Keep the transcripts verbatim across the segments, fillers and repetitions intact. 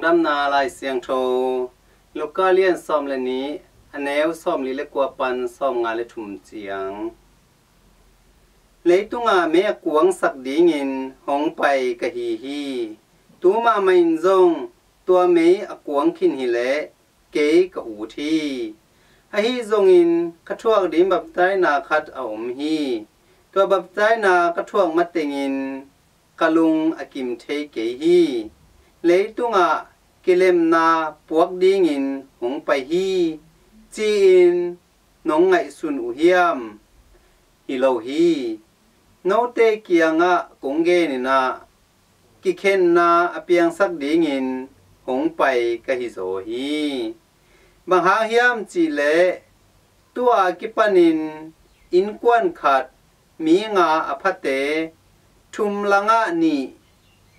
Damna Lai Siangtho, Luka lian sawm le nih, a neu sawm li le kua pan sawm nga le thum ciang. Leitungah mei a kuangsak dingin hong pai ka hi hi. Tumah mahin zong tua mei a kuang khin hileh kei ka ut hi. Ahi zongin ka thuak ding baptaina khat a om hi. Tua baptaina ka thuak matengin ka lung a kim thei kei hi. Leitungah kilemna puak dingin hong pai hi, ci-in nong ngaihsun uh hiam? Hi lo hi. Note kiangah kong genin ah kikhenna a piangsak dingin hong pai ka hi zaw hi. Bang hang hiam cihleh tua kipanin innkuan khat mi nga a phate thum langah nih,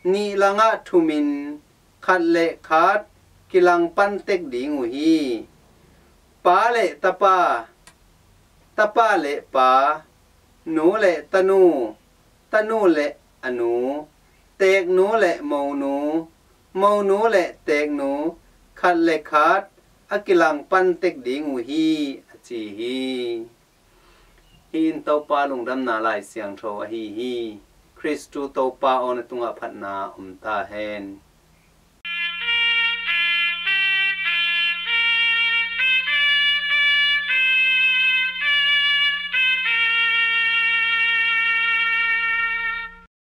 nih langah thumin khat le khat kilangpan tek ding uh hi. Pa le tapa, tapa le pa, nu le tanu, tanu le a nu, teeknu le monu, monu le teeknu, khat le khat a kilangpan tek ding uh hi, a ci hi. Hih in Topa lungdamna Lai Siangtho ahi hi. Khristu Topa aw, na tungah phatna om ta hen.